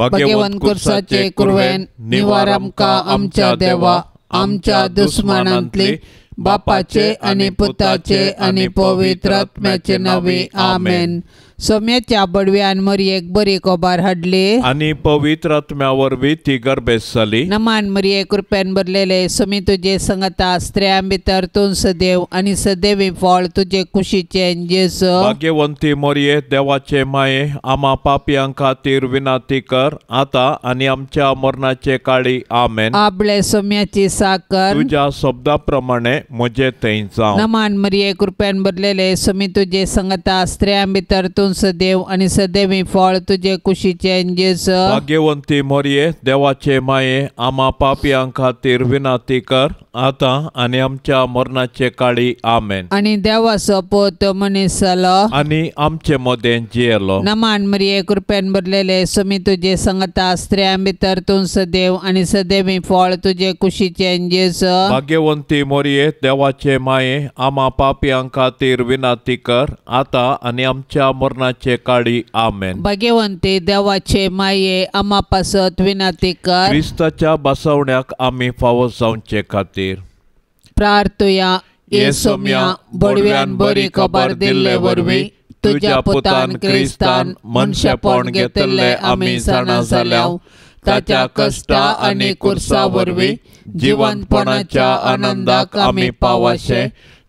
भाग्यवंत कुर्साचे कुरवेन निवार आमकां आमच्या देवा आमच्या दुस्मानांतली बापाचे आनी पुताचे आनी पवित्र आत्म्याचे नांवे आमेन. सोम्याच्या बडव्यान मरयेक बरी खबर हाडली आनी पवित्र आत्म्या वरवीं ती गर्भेस्त जाली. नमान मरये कृपेन भरलेले सोमी तुजे संगता स्त्रियां भितर तूं सदैव आनी सदैवी फळ तुजे कुशीचें जेजू. भाग्यवंती मरये देवाचे माये आमा पापयां खातीर विनंती कर आतां आनी आमच्या मरणाचे काळी आमेन. आपले सोम्याची साकर तुज्या शब्दा प्रमाणे म्हजे थंय जावं. नमान मरये कृपेन भरलेले सोमी तुजे संगता स्त्रियां भितर तूं सदैव आनी सदैवी फळ तुजे कुशीचें जेजू. भाग्यवंती मरये देवाचे माये आमा पापयां खातीर विनंती कर आतां आनी आमच्या मरणाचे काळी आमेन. आनी देवाचो पूत मनीस जालो आनी आमचे मदें जियेलो. नमान मरये कृपेन भरलेले सोमी तुजे संगता स्त्रियां भितर तूं सदैव आनी सदैवी फळ तुजे कुशीचें जेजू. भाग्यवंती मरये देवाचे माये आमा पापयां खातीर विनंती कर आतां आनी आमच्या मरणाचे काळी आमेन. भाग्यवंती देवाचे माये आमा पासत विनंती कर. क्रिस्ताच्या बसवण्याक आमी फावो जावचे खातीर प्रार्थुया. ये सोम्या बडव्यान बरी खबर दिल्ले वरवीं तुज्या पुतान क्रिस्तान मनशेपण घेतिल्लें आमी जाणा जाल्या. ताच्या कश्टा आनी कुर्सा वरवीं जिवंतपणाच्या आनंदाक आमी पावाशे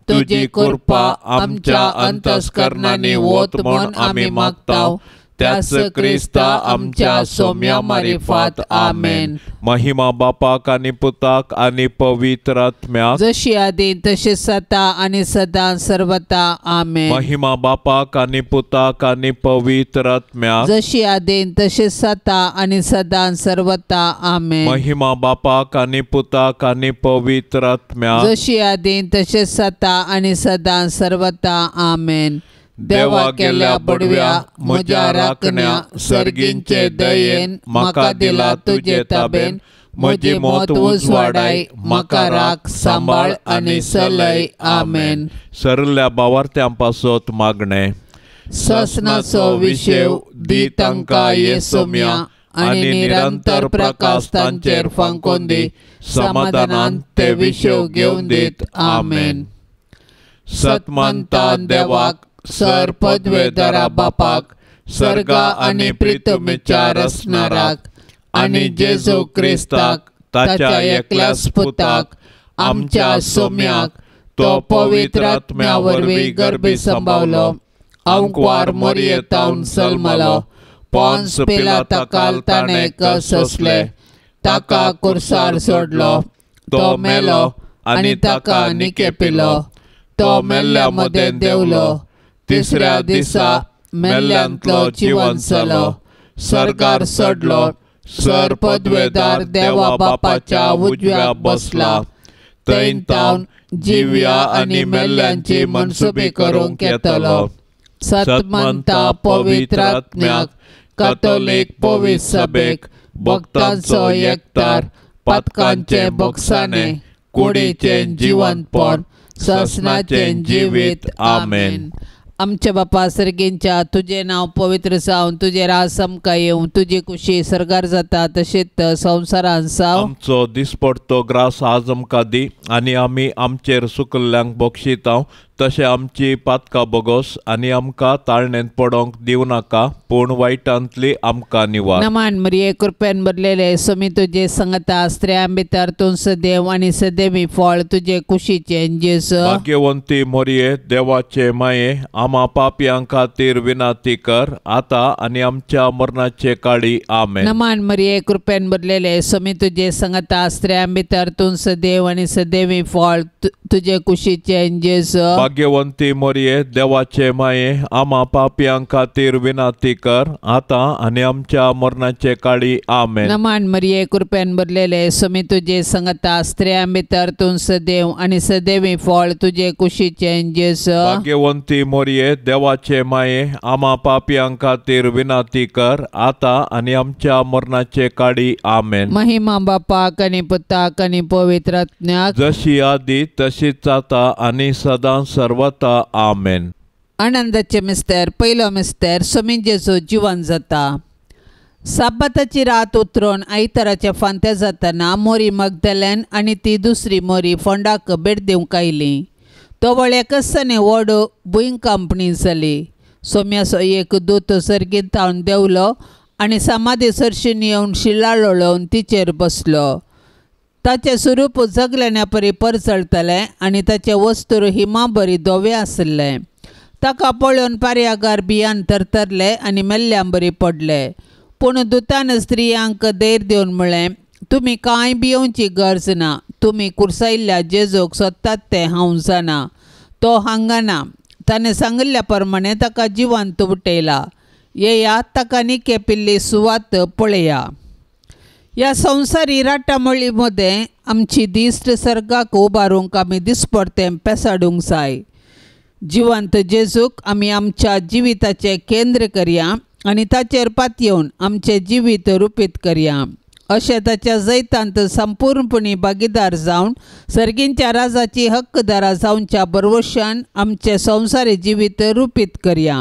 तुजी कृपा आमच्या अंतस्करणांनी वत म्हूण आमी मागता. त्याच क्रिस्ता आमच्या सोम्या मारिफात आमेन. महिमा बापाक आनी पुताक आनी पवित्र आत्म्याक जशी आदी तशी सता आनी सदां सर्वता आमेन. महिमा बापाक आनी पुताक आनी पवित्र आत्म्याक जशी आदी तशी सता आनी सदां सर्वता आमेन. महिमा बापाक आनी पुताक आनी पवित्र आत्म्याक जशी आदी तशी सता आनी सदां सर्वता आमेन. देवा गेल्या बडव्या म्हज्या राखण्या सर्गींचे दयेन म्हाका दिला तुजे ताबेन म्हजी मौत उजवाडाय म्हाका राख सांबाळ आनी सलय आमेन. सरल्या बावार्थ्यां पासत मागणें. ससनाचो विशेव दी तांकां ये सोम्या आनी निरंतर प्रकाश तांचेर फांकोन दी समाधानान ते विशेव घेवन दीत आमेन. सतमंता देवाक सर पदवेदारा बापाक सर्गा आनी प्रितमीच्या रचणाराक आनी जेजू क्रिस्ताक ताच्या एकल्याच पुताक आमच्या सोम्याक तो पवित्र आत्म्या वरवीं गर्भी सांबावलो आंकवार मोरयेतावन जल्मलो पॉन्स पिलाता ताणें सोंसले ताका कुर्सार सोडलो तो मेलो आनी ताका निकेपिलो तो मेल्ल्या मदें देंवलो तिसऱ्या दिसा मेल्ल्यांतलो जिवन जालो सर्गार चडलो सर पदवेदार देवा बापाच्या उजव्याक बसला थंय तावन जिव्या आनी मेल्ल्यांची मनसुबी करूंक येतलो. सतमंता पवित्र आत्म्याक कॅथोलीक पवित्र सभेक भक्तांचो एकतार पातकांचे बक्षाणे कुडीचें जिवंतपण ससनाचें जिवीत आमेन. आमच्या बापा सर्गींच्या तुजें नांव पवित्र जावं तुजें राज आमकां येवं तुजी कुशी सर्गार जाता तशेंच संवसारांत जावं. आमचो दिसपडतो ग्रास आज आमकां दी आनी आमी आमचेर सुकल्ल्यांक बक्षितांव तशें आमची पातकां बोगोस आनी आमकां ताळणेंत पडोंक दिवं नाका पूण वायटांतली आमकां निवार. नमान मरिये कृपेन भरलेले सोमी तुजे संगता स्त्रियां भितर तूं सदैव आनी सदैवी फळ तुजे कुशीचें जेजू. भाग्यवंती मरिये देवाचे माये आमा पापयां खातीर विनंती कर आतां आनी आमच्या मरणाचे काळी आमेन. नमान मरिये कृपेन भरलेले सोमी तुजे संगता स्त्रियां भितर तूं सदैव आनी सदैवी फळ तुजे कुशीचें जेजू. भाग्यवंती मरिये देवाचे माये आमा पापयां खातीर विनंती कर आतां आनी आमच्या मरणाचे काळी आमेन. नमान मरिये कृपेन भरलेले सोमी तुजे संगता स्त्रियां भितर तूं सदैव आनी सदैवी फळ तुजे कुशीचें जेजू. भाग्यवंती मरिये देवाचे माये आमा पापयां खातीर विनंती कर आतां आनी आमच्या मरणाचे काळी आमेन. महिमा बापाक आनी पुताक आनी पवित्र आत्म्याक जशी आदी तशीच आतां आनी सदां सर्वता आमेन. आनंदाचे मिस्तर पयलो मिस्तर सोमी जेजू जिवन जाता. साबाताची रात उतरून आयताराचे फांते जातना मोरी मगदलेन आनी ती दुसरी मोरी फोंडाक भेट दिवंक आयली. तवळ एकसने व्हड भुंयकांपणी जाली. सोम्याचो एक दूत सर्गींत थावन देंवलो आनी समाधी सरशीन येवन शिलाळ वळोवन तिचेर बसलो. ताचें स्वरूप जगलेण्या परी परजळटलें आनी ताचें वस्तूर हिमा बरी धवें आसलें. ताका पळोवन पारयागार बियान थरथरले आनी मेल्ल्यां बरी पडले. पूण दुतान स्त्रियांक धैर्य दिवन म्हळें, तुमी कांय भियोवची गरज ना. तुमी कुर्सायल्ल्या जेजूक सोदतात तें हांव जाणा. तो हांगा ना. ताणें सांगिल्ल्या प्रमाणें ताका जिवंत उठयला. येया, ताका निके पिल्ली सुवात पळया. ह्या संवसारी राटामळी मदें आमची दिश्ट सर्गाक उबारूंक आमी दिसपडतें पेसाडूंक जाय. जिवंत जेजूक आमी आमच्या जिविताचें केंद्र करया आनी ताचेर पातयेवन आमचें जिवीत रुपीत करया. अशें ताच्या जैतांत संपूर्णपणी भागीदार जावन सर्गींच्या राजाची हक्कदारा जावच्या भरवशान आमचें संवसारी जिवीत रुपीत करया.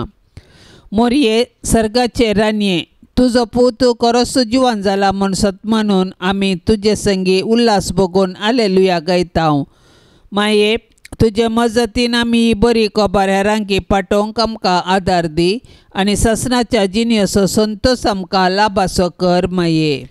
मोरये, सर्गाचे राणये, तुजो पूत खरोच जिवन जाला म्हूण सतमानून आमी तुजे संगी उल्हास भोगून आलेलुया गायता. माये, तुजे मजतीन आमी ही बरी खबर हेरांकी पाठोवंक आमकां आदार दी आनी सासणाच्या जिणेचो संतोश आमकां लाभाचो कर. माये,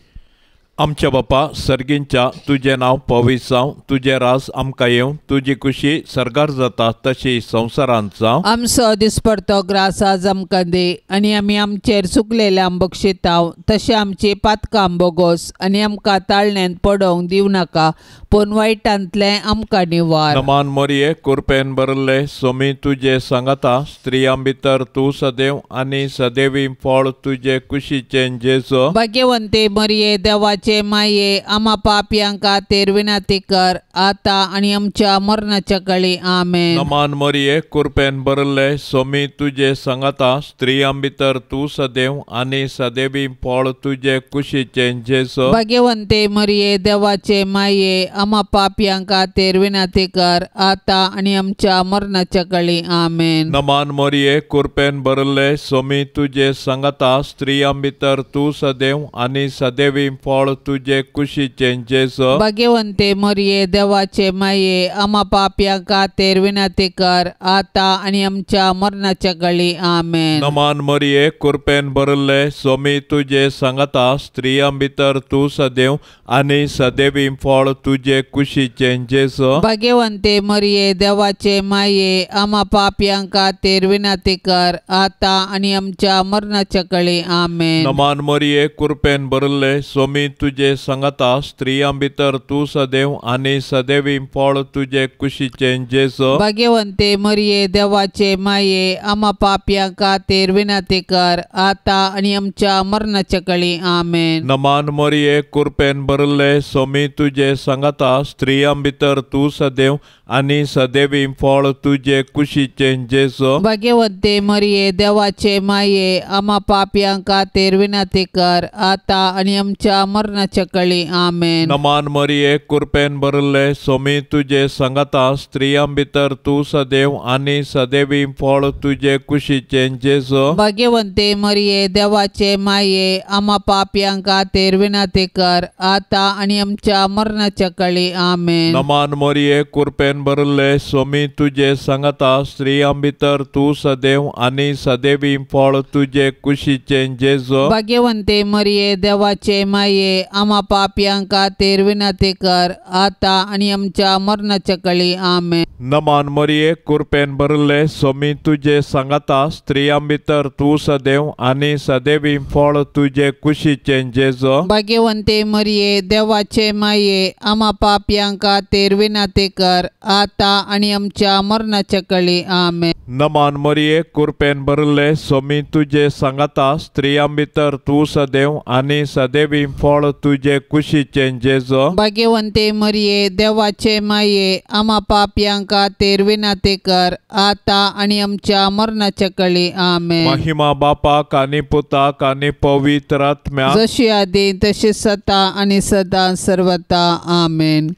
आमच्या बापा सर्गींच्या, तुजें नांव पवित्र जावं, तुजें राज आमकां येवं, तुजी खुशी सर्गार जाता तशी संवसारांत जावं. आमचो दिसपडतो ग्रास आज आमकां दी आनी आमी आमचेर चुकलेल्यांक बक्षिताव तशें आमची पातकां बोगोस आनी आमकां ताळण्यांत पडोवंक दिवं नाका, पूण वायटांतलें आमकां निवार. नमान मोरये, कुरपेन भरले, सोमी तुजे सांगाता, स्त्रियां भितर तूं सदैव आनी सदैवी फळ तुजे कुशीचें जेजो. भाग्यवंते मोरये, देवाचे माये, आमा पापयांक खातीर विनंती कर आतां आनी आमच्या मरणाच्या काळी. आमेन. नमान मोरये, कुरपेन भरले, सोमी तुजे सांगाता, स्त्रियां भितर तूं सदैव आनी सदैवी फळ तुजे कुशीचें जेजो. भाग्यवंते मोरये, देवाचे माये, आमा पापयांक खातीर विनंती कर आतां आनी आमच्या मरणाच्या काळी. आमेन. नमान मोरये, कुरपेन भरले, सोमी तुजे सांगाता, स्त्रियां भितर तूं सदैव आनी सदैवी फळ तुजे कुशीचें जेजो. भाग्यवंते मोरये, देवाचे माये, आमा पापयांक खातीर विनंती कर आतां आनी आमच्या मरणाच्या काळी. आमेन. नमान मोरये, कुरपेन भरले, सोमी तुजे सांगाता, स्त्रियां भितर तूं सदैव आनी सदैवी फळ तुजे कुशीचें जेजो. भाग्यवंते मोरये, देवाचे माये, आमा पापयांक खातीर विनंती कर आतां आनी आमच्या मरणाच्या काळी. आमेन. नमान मोरये, कुरपेन भरले, सोमी तुजे सांगाता, स्त्रियां भितर तूं सदैव आनी सदैवी फळ तुजे कुशीचें जेजो. भाग्यवंते मोरये, देवाचे माये, आमा पापयांक खातीर विनंती कर आतां आनी आमच्या मरणाच्या काळी. आमेन. नमान मोरये, कुरपेन भरले, सोमी तुजे सांगाता, स्त्रियां भितर तूं सदैव आनी सदैवी फळ तुजे कुशीचें जेजो. भाग्यवंते मोरये, देवाचे माये, आमा पापयांक खातीर विनंती कर आतां आनी आमच्या मरणाच्या काळी. आमेन. नमान मोरये, कुरपेन भरले, सोमी तुजे सांगाता, स्त्रियां भितर तूं सदैव आनी सदैवी फळ तुजे कुशीचें जेजो. भाग्यवंते मोरये, देवाचे माये, आमा पापयांक खातीर विनंती कर आतां आनी आमच्या मरणाच्या काळी. आमेन. नमान मोरये, कुरपेन भरले, सोमी तुजे सांगाता, स्त्रियां भितर तूं सदैव आनी सदैवी फळ तुजे कुशीचें जेजो. भाग्यवंते मोरये, देवाचे माये, आमा पापयांक खातीर विनंती कर आतां आनी आमच्या मरणाच्या काळी. आमेन. नमान मोरये, कुरपेन भरले, सोमी तुजे सांगाता, स्त्रियां भितर तूं सदैव आनी सदैवी फळ तुजे कुशीचें जेजो. भाग्यवंते मोरये, देवाचे माये, आमा पापयांक खातीर विनंती कर आतां आनी आमच्या मरणाच्या काळी. आमेन. नमान मोरये, कुरपेन भरले, सोमी तुजे सांगाता, स्त्रियां भितर तूं सदैव आनी सदैवी फळ तुजे कुशीचें जेजो. भाग्यवंते मोरये, देवाचे माये, आमा पापयांक खातीर विनंती कर आतां आनी आमच्या मरणाच्या काळी. आमेन. महिमा बापाक आनी पुताक आनी पवित्र आत्म्याक, जशी आदी तशी सता आनी सदां सर्वता. आमेन.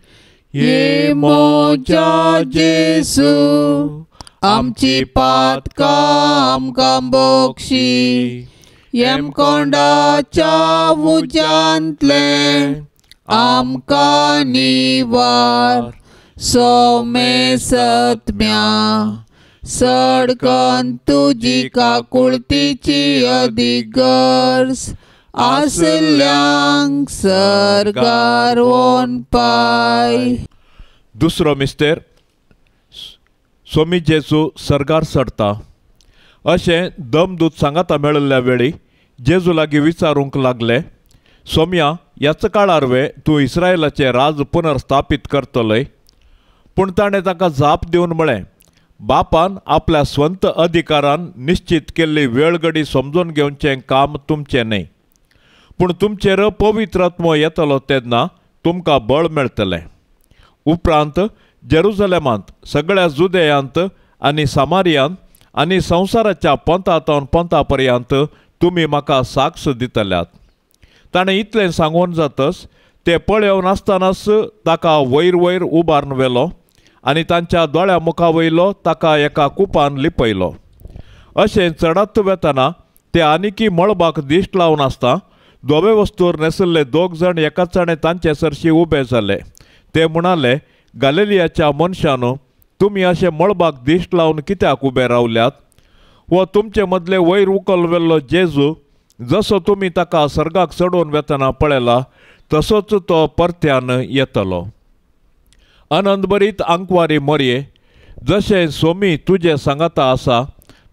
ये मोजा जेसू, आमची पातकां आमकां बोक्षी, येमकोंडाच्या उज्यांतलें आमकां निवार सोमे सत्म्या सडकन तुजी काकुळतीची अदीक गरज आसल्यांक सर्गार वोन पाय. दुसरो मिस्तेर सोमी जेजू सर्गार चडता अशें दमदूत सांगाता मेळिल्ल्या वेळी जेजू लागीं विचारूंक लागले, सोम्या ह्याच काळार वे तूं इस्रायलाचें राज पुनर्स्थापीत करतलय? पूण ताणें ताका जाप दिवन म्हळें, बापान आपल्या स्वंत अधिकारान निश्चित केल्ली वेळगडी समजून घेवचें काम तुमचें न्हय, पूण तुमचेर पवित्र आत्मो येतलो तेन्ना तुमकां बळ मेळटलें. उपरांत जेरुजलेमांत, सगळ्या जुदेयांत आनी सामारियांत आनी संवसाराच्या पंथा पंथा पर्यंत तुमी म्हाका साक्ष दितल्यात. ताणें इतलें सांगून जातच ते पळोवन आसतनाच ताका वयर वयर उबारून व्हेलो आनी तांच्या दोळ्या मुखा वयलो ताका एका कुपान लिपयलो. अशें चडत वेतना ते आनिकी मळबाक दिश्ट लावन आसता धवे वस्तूर न्हेसल्ले दोग जाण एकाच जाणे तांचे सरशी उबे जाले. ते म्हणाले, गालिलियाच्या मनशानो, तुमी अशें मळबाक दिश्ट लावन कित्याक उबे रावल्यात? हो तुमचे मदले वयर उकल वेल्लो जेजू जसो तुमी ताका सर्गाक चडोवन वेतना पळयला तसोच तो परत्यान येतलो. आनंदभरीत आंकवारी मोरये, जशें सोमी तुजे सांगाता आसा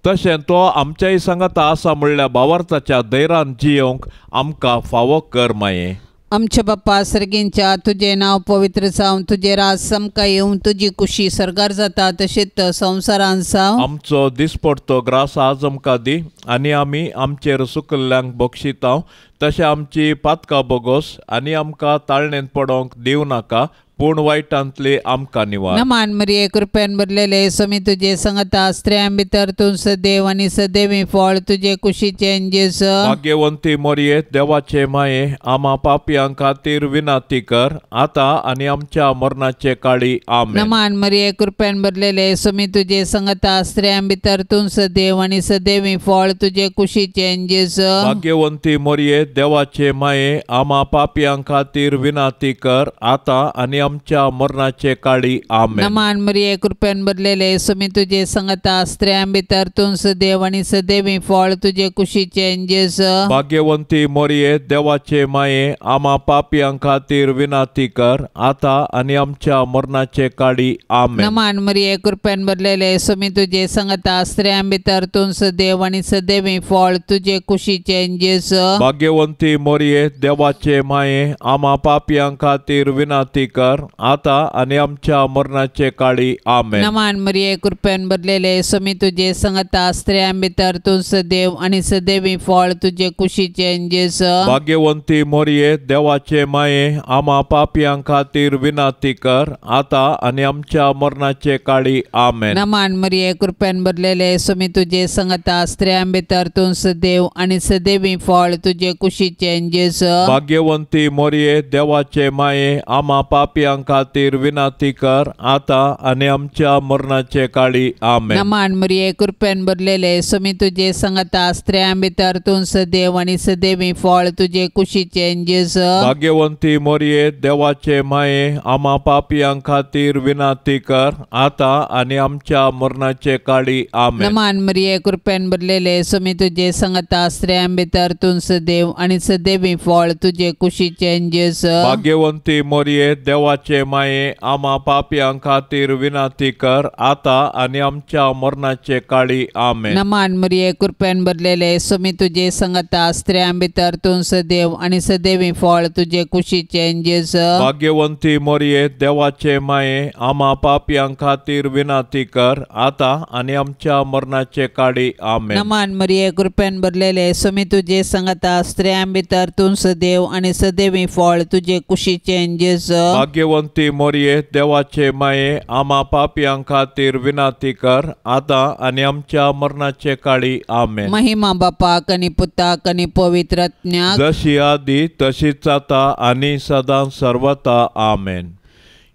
तशें तो आमच्याय सांगाता आसा म्हणल्या भावार्थाच्या धैर्यान जियोवंक आमकां फावो कर माये. आमच्या बाप्पा सर्गींच्या तुजें नांव पवित्र जावं, तुजें राज समकां येवं, तुजी कुशी सर्गार जाता तशेंच संवसारान जावं. आमचो दिसपडतो ग्रास आज आमकां दी आनी आमी आमचेर सुकल्ल्यांक बक्षितांव तशें आमची पातकां बोगोस आनी आमकां ताळणेंत पडोवंक दिवं नाका, पूण वायटांतली आमकां निवार. नमान मरिये, कृपेन भरलेले स्वामी तुजे संगता, स्त्रियां भितर तूं सदैव आनी सदैवी फळ तुजे कुशीचें जेजू. भाग्यवंती मोरये, देवाचे माये, आमा पापयां खातीर विनंती कर आतां आनी आमच्या मरणाचे काळी. आमेन. नमान मरिये, कृपेन भरलेले स्वामी तुजे संगता, स्त्रियां भितर तूं सदैव आनी सदैवी फळ तुजे कुशीचें जेजू. भाग्यवंती मोरये, देवाचे माये, आमा पापयां खातीर विनंती कर आतां आनी आमच्या मरणाचे काळी. आमेन. नमान मरिये, कृपेन भरलेले स्वामी तुजे संगता, स्त्रियां भितर तूं सदैव आनी सदैवी फळ तुजे कुशीचें जेजू. भाग्यवंती मोरये, देवाचे माये, आमा पापयां खातीर विनंती कर आतां आनी आमच्या मरणाचे काळी. आमेन. नमान मरिये, कृपेन भरलेले स्वामी तुजे संगता, स्त्रियां भितर तूं सदैव आनी सदैवी फळ तुजे कुशीचें जेजू. भाग्यवंती मोरये, देवाचे माये, आमा पापयां खातीर विनंती कर आतां आनी आमच्या मरणाचे काळी. आमेन. नमान मरिये, कृपेन भरलेले स्वामी तुजे संगता, स्त्रियां भितर तूं सदैव आनी सदैवी फळ तुजे कुशीचें जेजू. भाग्यवंती मोरये, देवाचे माये, आमा पापयां खातीर विनंती कर आतां आनी आमच्या मरणाचे काळी. आमेन. नमान मरिये, कृपेन भरलेले स्वामी तुजे संगता, स्त्रियां भितर तूं सदैव आनी सदैवी फळ तुजे कुशीचें जेजू. भाग्यवंती मोरये, देवाचे माये, आमा पापयां खातीर विनंती कर आतां आनी आमच्या मरणाचे काळी. आमेन. नमान मरिये, कृपेन भरलेले स्वामी तुजे संगता, स्त्रियां भितर तूं सदैव आनी सदैवी फळ तुजे कुशीचें जेजू. भाग्यवंती मोरये, देवाचे माये, आमा पापयां खातीर विनंती कर आतां आनी आमच्या मरणाचे काळी. आमेन. नमान मरिये, कृपेन भरलेले स्वामी तुजे संगता, स्त्रियां भितर तूं सदैव आनी सदैवी फळ तुजे कुशीचें जेजू. भाग्यवंती मोरये, देवाचे माये, आमा पापयां खातीर विनंती कर आतां आनी आमच्या मरणाचे काळी. आमेन. नमान मरिये, कृपेन भरलेले स्वामी तुजे संगता, स्त्रियां भितर तूं सदैव आनी सदैवी फळ तुजे कुशीचें जेजू. भाग्यवंती मोरये, देवाचे माये, आमा पापयां खातीर विनंती कर आतां आनी आमच्या मरणाचे काळी. आमेन. नमान मरिये, कृपेन भरलेले स्वामी तुजे संगता, स्त्रियां भितर तूं सदैव आनी सदैवी फळ तुजे कुशीचें जेजू. भाग्यवंती मोरये, देवाचे माये, आमा पापयां खातीर विनंती कर आतां आनी आमच्या मरणाचे काळी. आमेन. महिमा बापाक आनी पुताक आनी पवित्र आत्म्याक, जशी आदी तशीच आतां आनी सदां सर्वता. आमेन.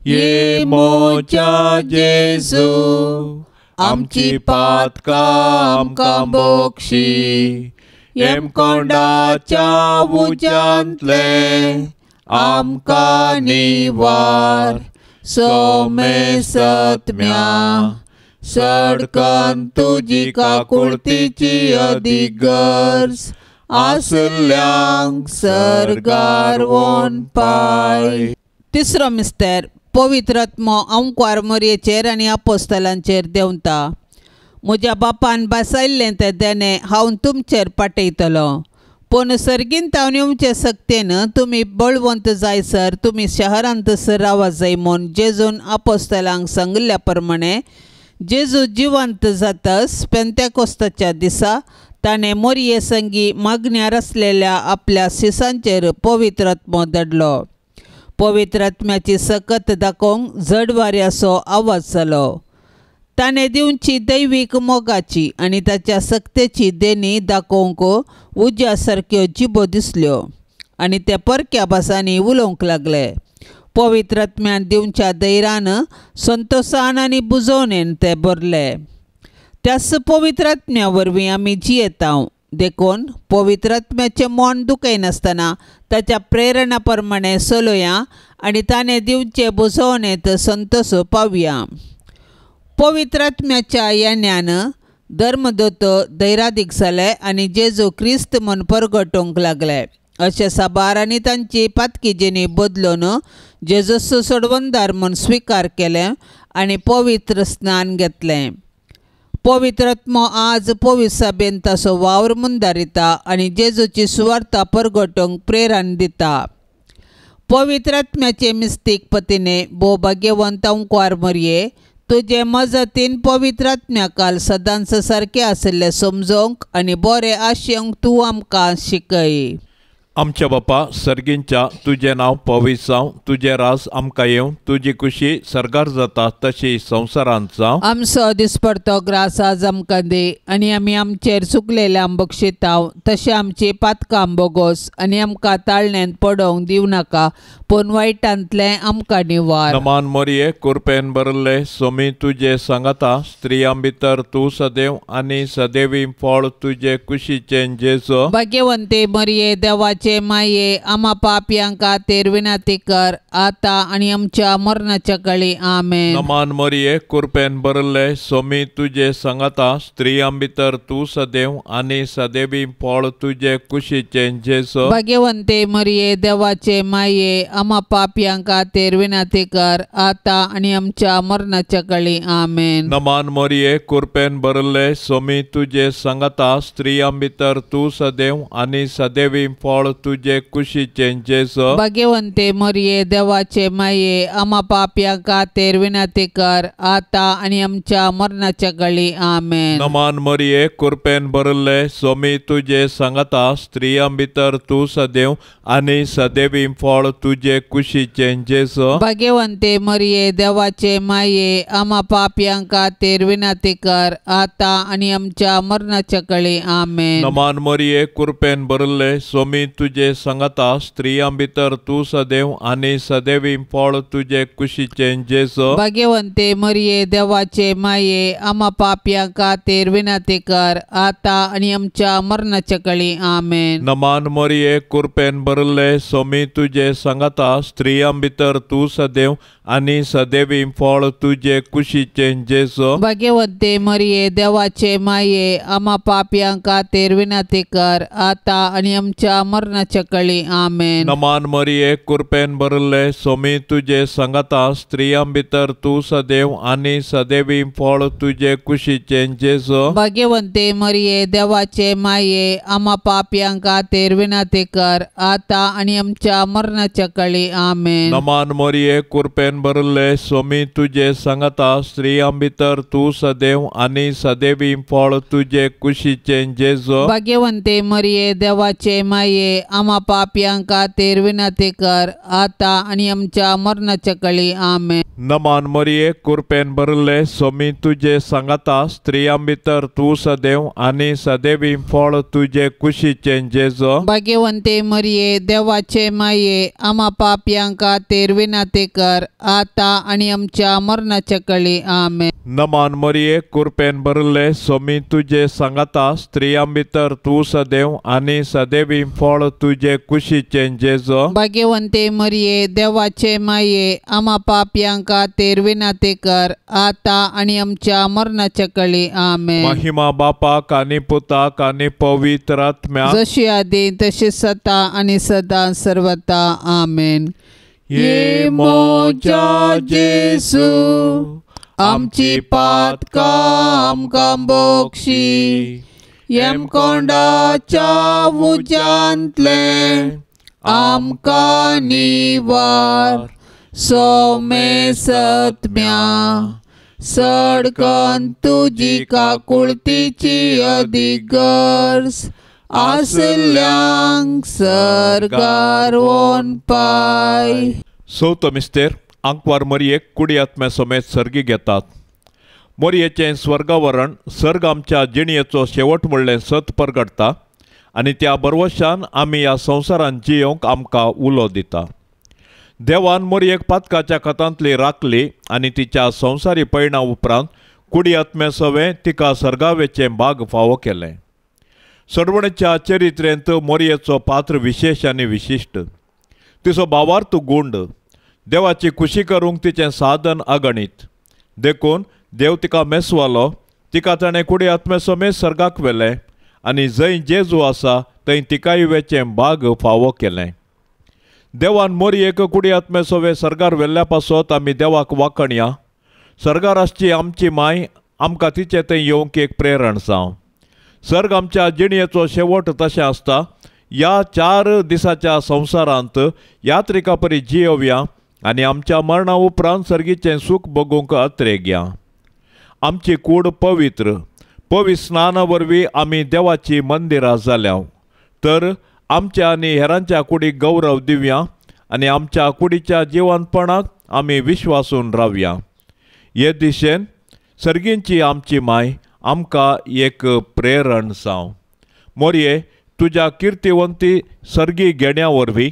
ये मोच्या जेजू, आमची पातकां आमकां बोक्षी, हेमकोंडाच्या उज्यांतले आमकां निवार सोमेसत्म्या सडकन तुजी काकुळतीची अदीक गरज आसल्यांक सर्गार वोन पाय. तिसरो मिस्तेर पवित्र आत्मो अंकुर मोरयेचेर आनी आपोस्तलांचेर देंवता. म्हज्या बापान बसयल्लें तें देणें हांव तुमचेर पाठयतलो, पूण सर्गींत हांव येवचे सक्तेन तुमी बळवंत जायसर तुमी शहरांत रावा जाय म्हूण जेजून आपोस्तलांक सांगिल्ल्या प्रमाणे जेजू जिवंत जातस पेंतेकोस्ताच्या दिसा ताणें मोरये संगी मागण्यार आसलेल्या आपल्या शिसांचेर पवित्र आत्मो धाडलो. पवित्र आत्म्याची सकत दाखोवंक जड वाऱ्याचो आवाज जालो. ताणें दिवची दैवीक मोगाची आनी ताच्या सक्तेची देणी दाखोवंक उज्या सारक्यो जिबो दिसल्यो आनी ते परक्या भासांनी उलोवंक लागले. पवित्र आत्म्यान दिवच्या धैर्यान संतोसान आनी बुजोवणेन ते भरले. त्याच पवित्र आत्म्या वरवीं आमी जियेता. देखून पवित्र आत्म्याचें मन दुखयनासतना ताच्या प्रेरणा प्रमाणे चलोया आनी ताणें दिवचे बुजोवणेंत संतोष पावया. पवित्र आत्म्याच्या येण्यान धर्मदूत धैरादीक जाले आनी जेजू क्रिस्त म्हूण परगटोवंक लागले. अशें साबार आनी तांची पातकी जिणी बदलून जेजूचो सोडवणदार म्हूण स्विकार केलें आनी पवित्र स्नान घेतलें. पवित्र आत्मो आज पवित्र सभेन ताचो वावर मुंदारिता आनी जेजूची सुवार्ता परगटोवंक प्रेरण दिता. पवित्र आत्म्याचे मिस्तीक पतीने भोव भाग्यवंत अंकुर मोरये तुजे मजतीन पवित्र आत्म्या काल सदांच सारकें आशिल्लें समजोवंक आनी बरें आशेवंक तूं आमकां शिकय. आमच्या बापा सर्गींच्या तुजें नांव पवित्र जावं, तुजें राज आमकां येवं, तुजी खुशी सर्गार जाता तशी संवसारांत जावं. आमचो दिसपडतो ग्रास आज आमकां दी आनी आमी आमचेर चुकलेल्यांक बक्षिताव तशें आमची पातकां बोगोस आनी आमकां ताळण्यांत पडोवंक दिवं नाका, पूण वायटांतलें आमकां निवार. नमान मोरये कुरपेन भरले सोमी तुजे सांगाता, स्त्रियां भितर तूं सदैव आनी सदैवी फळ तुजे कुशीचें जेजो. भाग्यवंते मोरये देवाचे माये आमा पापयांक खातीर विनंती कर आतां आनी आमच्या मरणाच्या काळी. आमेन. नमान मोरये कुरपेन भरले सोमी तुजे सांगाता, स्त्रियां भितर तूं सदैव आनी सदैवी फळ तुजे कुशीचें जेजो. भाग्यवंते मोरये देवाचे माये आमा पापयांक खातीर विनंती कर आतां आनी आमच्या मरणाच्या काळी. आमेन. नमान मोरये कुरपेन भरले सोमी तुजे सांगाता, स्त्रियां भितर तूं सदैव आनी सदैवी फळ तुजे कुशीचें जेजो. भाग्यवंते मोरये देवाचे माये आमा पापयांक खातीर विनंती कर आतां आनी आमच्या मरणाच्या काळी. आमेन. नमान मोरये कुरपेन भरले सोमी तुजे सांगाता, स्त्रियां भितर तूं सदैव आनी सदैवी फळ तुजे कुशीचें जेजो. भाग्यवंते मोरये देवाचे माये आमा पापयांक खातीर विनंती कर आतां आनी आमच्या मरणाच्या काळी. आमेन. नमान मोरये कुरपेन भरले सोमी तुजे सांगाता, स्त्रियां भितर तूं सदैव आनी सदैवी फळ तुजे कुशीचें जेजो. भाग्यवंते मोरये देवाचे माये आमा पापयांक खातीर विनंती कर आतां आनी आमच्या मरणाच्या काळी. आमेन. नमान मोरये कुरपेन भरले सोमी तुजे सांगाता, स्त्रियां भितर तूं सदैव आनी सदैवी फळ तुजे कुशीचें जेजो. भाग्यवंते मोरये देवाचे माये आमा पापयांक खातीर विनंती कर आतां आनी आमच्या मरणाच्या काळी. आमेन. नमान मोरये कुरपेन भरले सोमी तुजे सांगाता, स्त्रियां भितर तूं सदैव आनी सदैवी फळ तुजे कुशीचें जेजो. भाग्यवंते मोरये देवाचे माये आमा पापयांक खातीर विनंती कर आतां आनी आमच्या मरणाच्या काळी. आमेन. नमान मोरये कुरपेन भरले सोमी तुजे सांगाता, स्त्रियां भितर तूं सदैव आनी सदैवी फळ तुजे कुशीचें जेजो. भाग्यवंते मोरये देवाचे माये माये आमा पापयां खातीर विनंती कर आतां आनी आमच्या मरणाच्या कळी आमेन. नमान मरिये कृपेन भरिल्ले स्वामी तुजे सांगाता स्त्रियां भितर तूं सदैव आनी सदैवी फळ तुजे कुशीचें जेजो. भाग्यवंते मरिये देवाचे माये आमा पापयां खातीर विनंती कर आतां आनी आमच्या मरणाच्या कळी आमेन. नमान मरिये कृपेन भरिल्ले स्वामी तुजे सांगाता स्त्रियां भितर तूं सदैव आनी सदैवी फळ तुजे कुशीचें जेजो. भाग्यवंते मरिये देवाचे माये आमा पापयां खातीर विनंती कर आतां आनी आमच्या मरणाच्या कळी आमेन. महिमा बापाक आनी पुताक आनी पवित्र आत्म्याक जशी आदी तशी सता आनी सदां सर्वता आमेन. ये मोजा जेसू आमची पातकां आमकां बोक्षी यमकोंडाच्या उज्यांतलें आमकां निवार सोमे सत्म्या सडकन तुजी काकुळतीची अदीक गरज आसल्यांक सरकार वोन पाय. चवथो मिस्तेर आंकवार मरियेक कुडी आत्म्या समेत सर्गी घेतात. मोरयेचें स्वर्गावरण सर्ग आमच्या जिणयेचो शेवट म्हणलें सत परगडटा आनी त्या बरवशान आमी ह्या संवसारांत जियोवंक आमकां उलो दिता. देवान मोरयेक पातकाच्या खतांतली राखली आनी तिच्या संवसारी पयणा उपरांत कुडी आत्म्या सवें तिका सर्गावेचें भाग फावो केलें. सडवणेच्या चरित्रेंत मोरयेचो पात्र विशेश आनी विशिश्ट. तिचो भावार्थ गुंड देवाची खुशी करूंक तिचें साधन अगणीत. देखून देव तिका मेसवालो. तिका ताणें कुडी आत्म्या समेत सर्गाक व्हेलें आनी जंय जेजू आसा थंय तिकाय वेचें भाग फावो केलें. देवान मोरयेक कुडी आत्म्या सवें सर्गार व्हेल्ल्या पासत आमी देवाक वाखणया. सर्गार आसची आमची माय आमकां तिचे थंय येवंक एक प्रेरण जावं. सर्ग आमच्या जिणयेचो शेवट तशें आसता. ह्या 4 दिसाच्या संवसारांत यात्रिका परी जियोवया आनी आमच्या मरणा उपरांत सर्गीचें सूख भोगूंक अत्रेगया. आमची कूड पवित्र पवित्र स्नाना वरवीं आमी देवाची मंदिरां जाल्या तर आमच्या आनी हेरांच्या कुडीक गौरव दिवया आनी आमच्या कुडीच्या जिवनपणाक आमी विश्वासून रावया. हे दिशेन सर्गींची आमची माय आमकां एक प्रेरण जावं. मोरये तुज्या किर्तिवंती सर्गी घेण्या वरवीं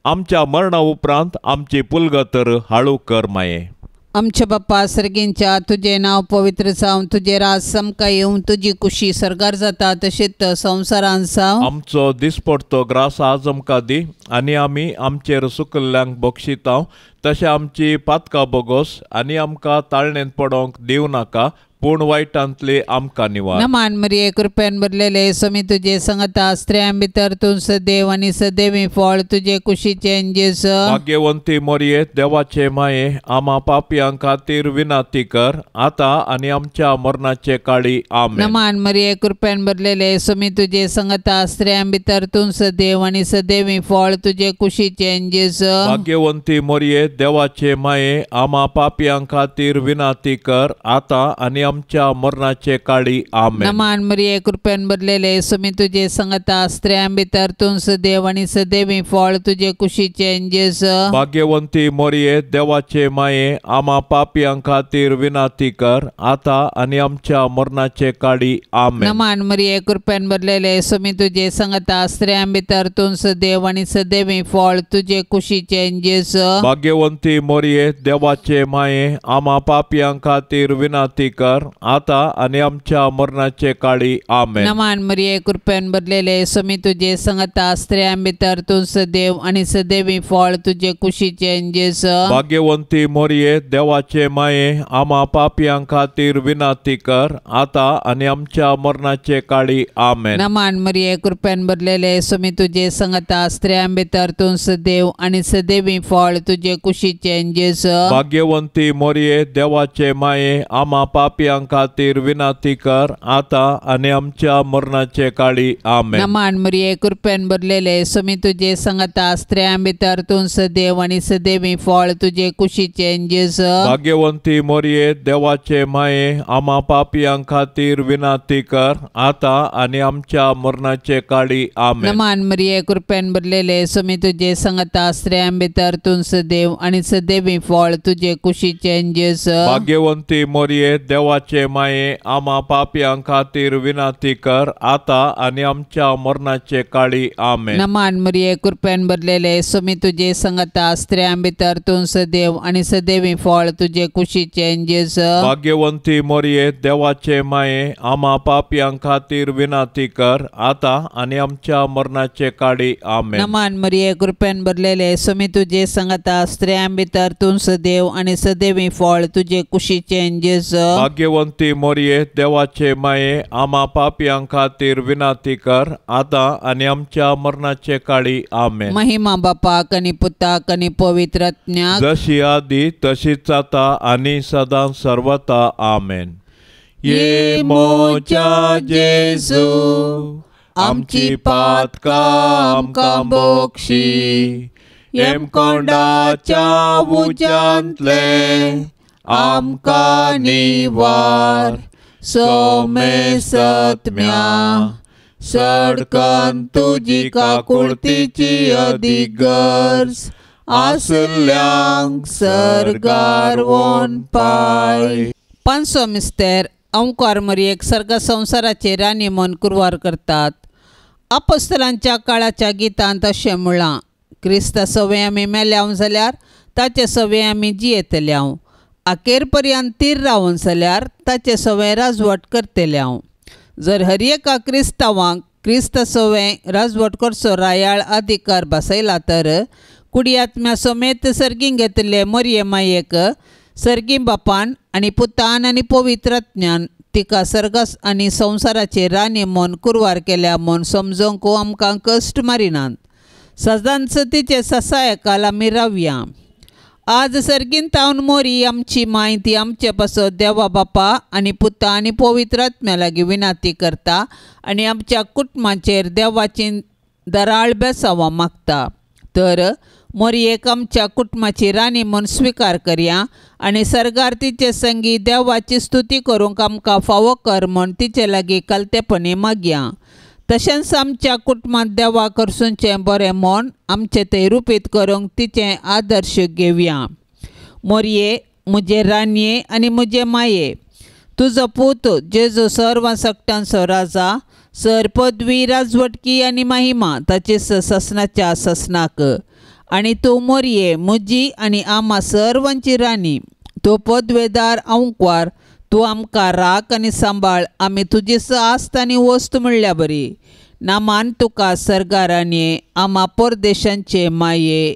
आमच्या मरणा उपरांत आमची पुलगतर हाळू कर माये. आमच्या बाप्पा सर्गींच्या तुजें नांव पवित्र जावं, तुजें राज समकां येवं, तुजी कुशी सर्गार जाता तशेंच संवसारांत जावं. आमचो दिसपडतो ग्रास आज आमकां दी आनी आमी आमचेर सुकल्ल्यांक बक्षितांव तशें आमची पातकां बोगोस आनी आमकां ताळणेंत पडोवंक दिवं नाका पूण वायटांतली आमकां निवार. नमान मरिये कृपेन भरलेले स्वामी तुजे संगता स्त्रियां भितर तूं सदैव आनी सदैवी फळ तुजे कुशीचें जेजू. भाग्यवंती मरिये देवाचे माये आमा पापयां खातीर विनंती कर आतां आनी आमच्या मरणाचे काळी आमेन. नमान मरिये कृपेन भरलेले स्वामी तुजे संगता स्त्रियां भितर तूं सदैव आनी सदैवी फळ तुजे कुशीचें जेजू. भाग्यवंती मरिये देवाचे माये आमा पापयां खातीर विनंती कर आतां आनी आमच्या मरणाचे काळी आमेन. नमान मरिये कृपेन भरलेले स्वामी तुजे संगता स्त्रियां भितर तूं सदैव आनी सदैवी फळ तुजे कुशीचें जेजू. भाग्यवंती मरिये देवाचे माये आमा पापयां खातीर विनंती कर आतां आनी आमच्या मरणाचे काळी आमेन. नमान मरिये कृपेन भरलेले स्वामी तुजे संगता स्त्रियां भितर तूं सदैव आनी सदैवी फळ तुजे कुशीचें जेजू. भाग्यवंती मरिये देवाचे माये आमा पापयां खातीर विनंती कर आतां आनी आमच्या मरणाचे काळी आमेन. नमान मरिये कृपेन भरलेले स्वामी तुजे संगता स्त्रियां भितर तूं सदैव आनी सदैवी फळ तुजे कुशीचें जेजू. भाग्यवंती मरिये देवाचे माये आमा पापयां खातीर विनंती कर आतां आनी आमच्या मरणाचे काळी आमेन. नमान मरिये कृपेन भरलेले स्वामी तुजे संगता स्त्रियां भितर तूं सदैव आनी सदैवी फळ तुजे कुशीचें जेजू. भाग्यवंती मरिये देवाचे माये आमा पापयां पापयां खातीर विनंती कर आतां आनी आमच्या मरणाचे काळी. आमेन. नमान मरिये कृपेन भरलेले स्वामी तुजे संगता, स्त्रियां भितर तूं सदैव आनी सदैवी फळ तुजे कुशीचें जेजू. भाग्यवंती मोरये देवाचे माये आमा पापयां खातीर विनंती कर आतां आनी आमच्या मरणाचे काळी. आमेन. नमान मरिये कृपेन भरलेले स्वामी तुजे संगता, स्त्रियां भितर तूं सदैव आनी सदैवी फळ तुजे कुशीचें जेजू. भाग्यवंती मोरये देवाचे माये आमा पापयां खातीर विनंती कर आतां आनी आमच्या मरणाचे काळी. आमेन. नमान मरिये कृपेन भरलेले स्वामी तुजे संगता, स्त्रियां भितर तूं सदैव आनी सदैवी फळ तुजे कुशीचें जेजू. भाग्यवंती मोरये देवाचे माये आमा पापयां खातीर विनंती कर आतां आनी आमच्या मरणाचे काळी. आमेन. नमान मरिये कृपेन भरलेले स्वामी तुजे संगता, स्त्रियां भितर तूं सदैव आनी सदैवी फळ तुजे कुशीचें जेजू. भाग्यवंती मोरये देवाचे माये आमा पापयां खातीर विनंती कर आतां आनी आमच्या मरणाचे काळी. आमेन. महिमा बापाक आनी पुताक आनी पवित्र आत्म्याक, जशी आदी तशीच आतां आनी सदां सर्वता. आमेन. ये मोच्या जेजू आमची पातकां आमकां बोक्षी, हेमकोंडाच्या उज्यांतले आमकां निवार, सोमेसत्म्या सडकन तुजी काकुळतीची अदीक गरज आसल्यांक सर्गार वोन पाय. पांचसो मिस्तेर अंकार मरियेक सर्ग संवसाराचे राणी म्हूण कुरवार करतात. अपोस्तलांच्या काळाच्या गितांत अशें म्हळां, क्रिस्ता सवे आमी मेल्याव जाल्यार ताचे सवे आमी जियेतल्याव, अखेर पर्यंत तीर रावन जाल्यार ताचे सवे राजवट करतल्याव. जर हर एका क्रिस्तांवांक क्रिस्ता सवे राजवट करचो रायाळ अधिकार बसयला तर कुडियात्म्या समेत सर्गीं घेतिल्ले मरिये मायेक सर्गीं बापान आनी पुतान आनी पवित्र आत्म्यान तिका सर्गास आनी संवसाराचे राणी म्हूण कुरवार केल्या म्हूण समजूंक आमकां कश्ट मारिनात. सदांच तिचे ससायकाल आमी रावया. आज सर्गीन तावन मोरी आमची माय ती आमचे पासत देवा बापा आनी पुता आनी पवित्र आत्म्या लागीं विनंती करता आनी आमच्या कुटुंबाचेर देवाची दराळ बेसांवां मागता. तर मोरयेक आमच्या कुटुंबाची राणी म्हूण स्विकार करया आनी सर्गार तिचे संगी देवाची स्तुती करूंक आमकां फावो कर म्हूण तिचे लागीं कलतेपणी मागया. तशेंच आमच्या कुटुंबांत देवा करसूनचें बरें म्हूण आमचें तें रुपीत करूंक तिचें आदर्श घेवया. मोरये म्हजे राणये आनी म्हजे माये, तुजो पूत जेजू सर्व सक्टांचो राजा, सर पदवी राजवटकी आनी महिमा ताचे ससनाच्या ससनाक. आनी तूं मोरये म्हजी आनी आमा सर्वांची राणी, तूं पदवेदार अंकवार, तूं आमकां राख आनी सांबाळ, आमी तुजी आस्त आनी वस्त म्हणल्या बरी. नामान तुका सर्गा राणये आमा परदेशांचे माये.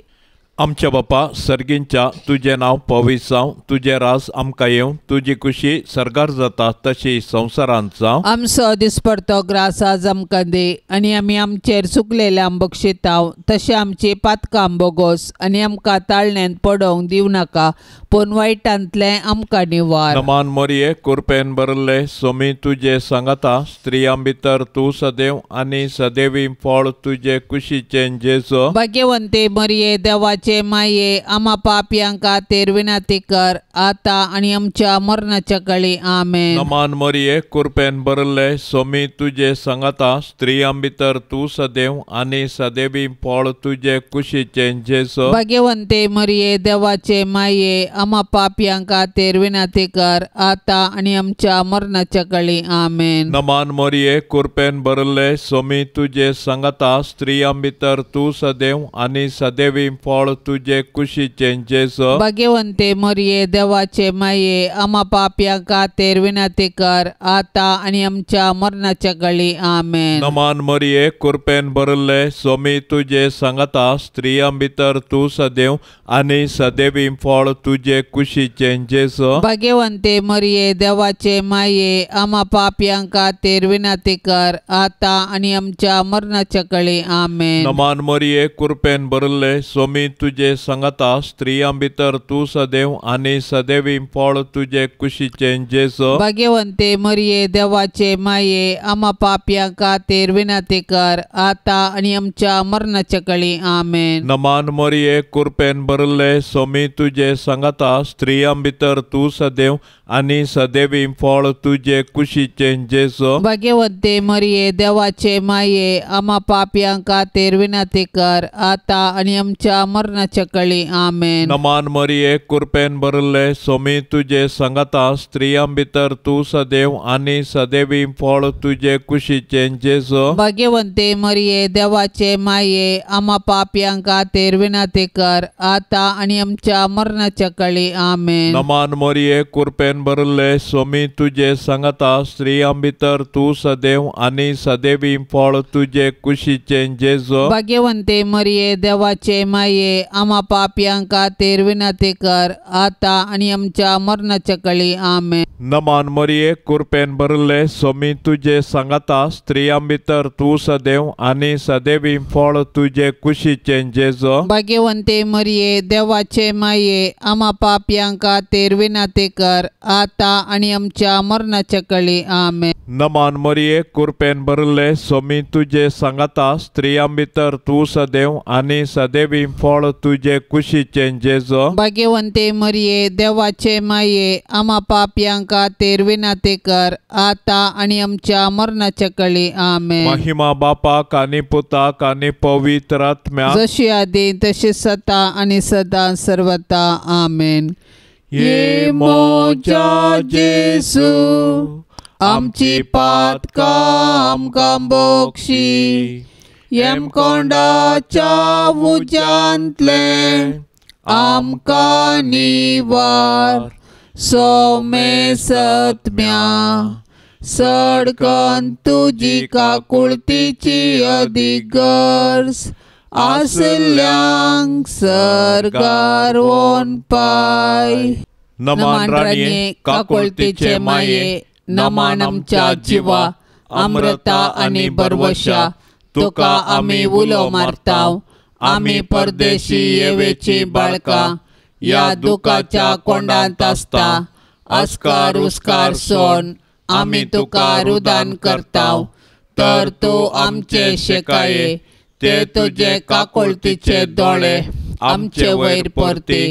आमच्या बापा सर्गींच्या तुजें नांव पवित्र जावं, तुजें राज आमकां येवं, तुजी खुशी सर्गार जाता तशी संवसारांत जावं. आमचो दिसपडतो ग्रास आज आमकां दी आनी आमी आमचेर चुकलेल्यांक बक्षिताव तशें आमची पातकां बोगोस आनी आमकां ताळण्यांत पडोवंक दिवं नाका, पूण वायटांतलें आमकां निवार. नमान मोरये कुरपेन भरिल्ले सोमी तुजे सांगाता, स्त्रियां भितर तूं सदैव आनी सदैवी फळ तुजे कुशीचें जेजू. भाग्यवंती मरिये देवाचे माये आमा पापयां खातीर विनंती कर आतां आनी आमच्या मरणाच्या काळी. आमेन. नमान मोरये कुरपेन भरिल्ले सोमी तुजे सांगाता, स्त्रियां भितर तूं सदैव आनी सदैवी फळ तुजे कुशीचें जेजू. भाग्यवंती मरिये देवाचे माये आमा पापयां खातीर विनंती कर आतां आनी आमच्या मरणाच्या काळी. आमेन. नमान मोरये कुरपेन भरिल्ले सोमी तुजे सांगाता, स्त्रियां भितर तूं सदैव आनी सदैवी फळ तुजे कुशीचें जेजू. भाग्यवंती मरिये देवाचे माये आमा पापयां खातीर विनंती कर आतां आनी आमच्या मरणाच्या काळी. आमेन. नमान मोरये कुरपेन भरिल्ले सोमी तुजे सांगाता, स्त्रियां भितर तूं सदैव आनी सदैवी फळ तुजे कुशीचें जेजू. भाग्यवंती मरिये देवाचे माये आमा पापयां खातीर विनंती कर आतां आनी आमच्या मरणाच्या काळी. आमेन. नमान मोरये कुरपेन भरिल्ले सोमी तुजे सांगाता, स्त्रियां भितर तूं सदैव आनी सदैवी फळ तुजे कुशीचें जेजू। भाग्यवंते मरिये देवाचे माये, आमा पापयां खातीर विनंती कर आता आनी आमच्या मरणाच्या कळी। आमेन। नमान मरिये, कृपेन भरले, स्वामी तुजे सांगाता, स्त्रियां भितर तूं सदैव आनी सदैवी फळ तुजे कुशीचें जेजू। भाग्यवंते मरिये देवाचे माये, आमा पापयां खातीर विनंती कर आता आनी आमच्या मरणाच्या कळी। आमेन। नमान मरिये, कृपेन भरले, स्वामी तुजे सांगाता, स्त्रियां भितर तूं सदैव आनी सदैवी फळ तुजे कुशीचें जेजू। भाग्यवंते मरिये देवाचे माये, आमा पापयां खातीर विनंती कर आता आनी आमच्या मरणाच्या कळी। आमेन। नमान मरिये, कृपेन भरले, स्वामी तुजे सांगाता, स्त्रियां भितर तूं सदैव आनी सदैवी फळ तुजे कुशीचें जेजू। भाग्यवंते मरिये देवाचे माये, आमा पापयां खातीर विनंती कर आता आनी आमच्या मरणाच्या कळी। आमेन। नमान मरिये, कृपेन भरले, स्वामी तुजे सांगाता, स्त्रियां भितर तूं सदैव आनी सदैवी फळ तुजे कुशीचें जेजू। भाग्यवंते मरिये देवाचे माये, आमा पापयां खातीर विनंती कर आता आनी आमच्या मरणाच्या कळी। आमेन। नमान मरिये, कृपेन भरले, स्वामी तुजे सांगाता, स्त्रियां भितर तूं सदैव आनी सदैवी फळ तुजे कुशीचें जेजू। भाग्यवंते मरिये देवाचे माये, आमा पापयां खातीर विनंती कर आता आनी आमच्या मरणाच्या कळी। आमेन। महिमा बापाक आनी पुताक आनी पवित्र आत्म्याक, जशी आदी तशी सता आनी सदा सर्वता। आमेन। ये मोजा जेसू, आमची पातकां आमकां बोक्षी, यमकोंडाच्या उज्यांतलें आमकां निवार, सौमे सत्म्या सडकन तुजी काकुळतीची अदीक गरज आसल्यांक सर्गार वोन पाय। नमान राणये, काकुळतीचे माये, नमान आमच्या जिवा, अमृता आनी बरवशा, तुका आमी उलो मारताव। आमी परदेशी येवेची बाळकां ह्या दुखाच्या कोंडांत आसता, अस्कार उस्कार सोन आमी तुका रुदान करताव। तर तूं आमचे शेकाये ते तुजे काकुळतीचे दोळे आमचे वयर परती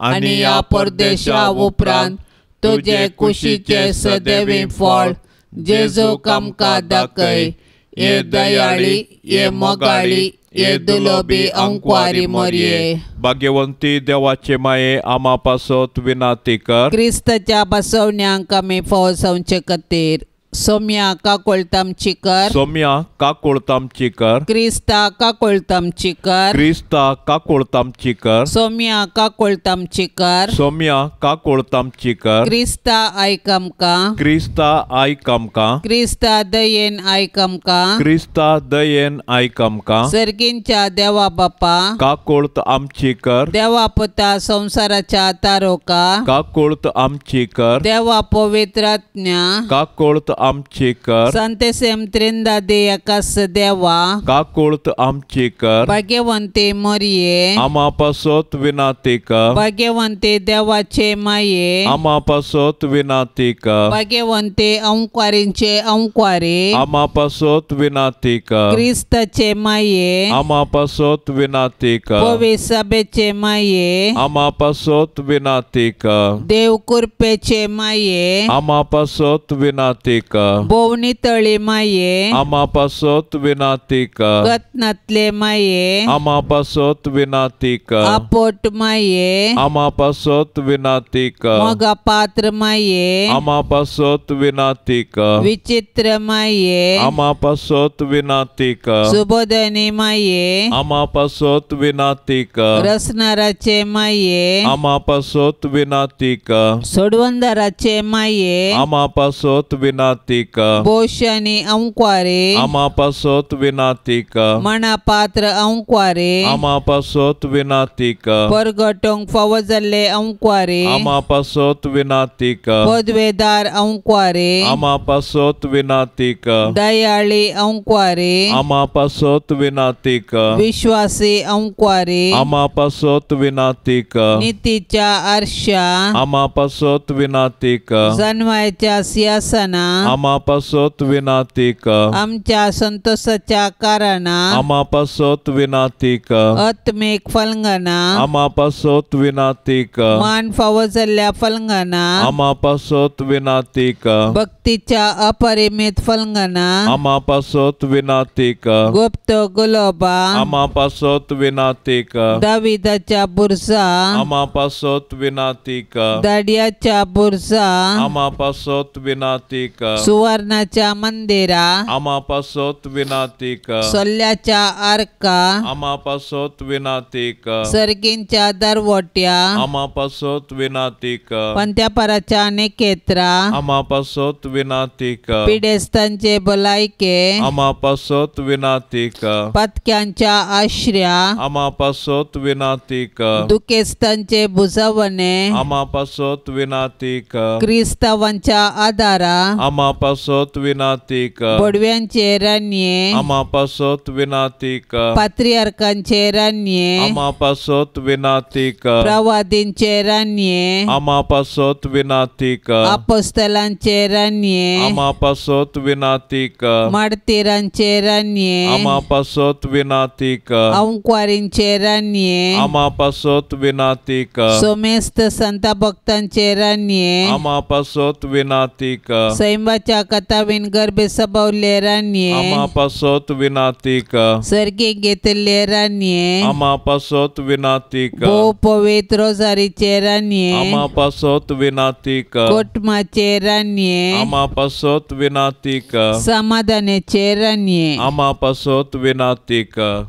आनी ह्या परदेशा उपरांत तुजे कुशीचे सदैवी फळ जेजूक आमकां दाखय। हे दयाळी, हे मोगाळी, हे दुलोबी अंकवारी मोरये, भाग्यवंती देवाचे माये, आमा पासत विनंती कर। क्रिस्ताच्या बसवण्यांक आमी फौजवचे खातीर सोम्या काकुळतामची कर, सोम्या काकुळतामची कर, क्रिस्ता काकुळतामची कर, क्रिस्ता काकुळतामची कर, सोम्या काकुळतामची कर, सोम्या काकुळतामची कर, क्रिस्ता आयक आमकां, क्रिस्ता आयक आमकां, क्रिस्ता दयेन आयक आमकां, क्रिस्ता दयेन आयक आमकां, सर्गींच्या देवा बापा काकुळत आमची कर, देवा पुता संवसाराच्या तारोका काकुळत आमची कर, देवा पवित्रात्म्या काकुळत आमची कर, संतेसेम त्रिंदादे एकास देवा काकुळत आमची कर, भाग्यवंते मोरये आमा पासत विनंती कर, भाग्यवंते देवाचे माये आमा पासत विनंती कर, भाग्यवंते अंकवारींचे अंकवारी आमा पासत विनंती कर, क्रिस्ताचे माये आमा पासत विनंती कर, पवित्र सभेचे माये आमा पासत विनंती कर, देव कृपेचे माये आमा पासत विनंती कर, भोवनी तळी माये आमा पासत विनंती कर, गतनातले माये आमा पासत विनंती कर, आपोट माये आमा पासत विनंती कर, मोगा पात्र माये आमा पासत विनंती कर, विचित्र माये आमा पासत विनंती कर, सुबोधनी माये आमा पासत विनंती कर, रसनाराचे माये आमा पासत विनंती कर, सोडवंदाराचे माये आमा पासत विनंती विनाती कर। बोशानी अंक्वारे आमा पासत विनाती कर। मना पात्र अंक्वारे आमा पासत विनाती कर। परगटोंक फावो जाल्ले अंक्वारे आमा पासत विनाती कर। पदवेदार अंक्वारे आमा पासत विनाती कर। दयाळी अंक्वारे आमा पासत विनाती कर। विश्वासी अंक्वारे आमा पासत विनाती कर। नितीच्या आरशा आमा पासत विनाती कर। जनवायच्या सिंहासना आमा पासत विनाती कर। आमच्या संतोषाच्या कारणा आमा पासत विनाती कर। आत्मिक फलंगना आमा पासत विनाती कर। मान फावो जाल्ल्या फलंगना आमा पासत विनाती कर। भक्तीच्या अपरिमित फलंगना आमा पासत विनाती कर। गुप्त गुलोबा आमा पासत विनाती कर। दाविदाच्या बुरजा आमा पासत विनाती कर। दाडियाच्या बुरजा आमा पासत विनाती कर। सुवर्णाच्या मंदिरा आमा पासत विनाती कर। सोल्ल्याच्या आर्का आमा पासत विनाती कर। सर्गींच्या दरवट्या आमा पासत विनाती कर। पंत्यापराच्या निकेत्रा आमा पासत विनाती कर। पिडेस्तांचे भलायके आमा पासत विनाती कर। पथक्यांच्या आश्र्या आमा पासत विनाती कर। दुखेस्तांचे बुजवणे आमा पासत विनाती कर। क्रिस्तावांच्या आदारा आमा पासत विनाती कर। बडव्यांचे रान्ये आमा पासत विनाती कर। पात्रियार्कांचे रान्ये आमा पासत विनाती कर। प्रवादींचे रान्ये आमा पासत विनाती कर। अपोस्तलांचे रान्ये आमा पासत विनाती कर। मार्तीरांचे रान्ये आमा पासत विनाती कर। अंक्वारींचे रान्ये आमा पासत विनाती कर। सोमेस्त संत भक्तांचे रान्ये आमा पासत विनाती कर। सैंबाच्या कथावीन गर्भे सबावले रान्ये आमा पासत विनाती कर। सर्गी घेतिल्ले रान्ये आमा पासत विनाती कर। भोव पवित्र रोजारीचे रान्ये आमा पासत विनाती कर। कोटमाचे रान्ये आमा पासत विनाती कर। समाधानाचे रान्ये आमा पासत विनाती कर।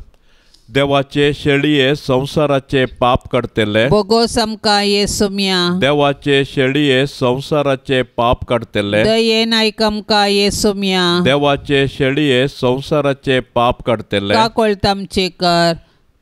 देवाचे शेळये संवसाराचे पाप काडटले बोगोस आमकां येसुम्या। देवाचे शेळये संवसाराचे पाप काडटले दयेन आयक आमकां येसुम्या। देवाचे शेळये संवसाराचे पाप काडटले काकोळत आमचे कर।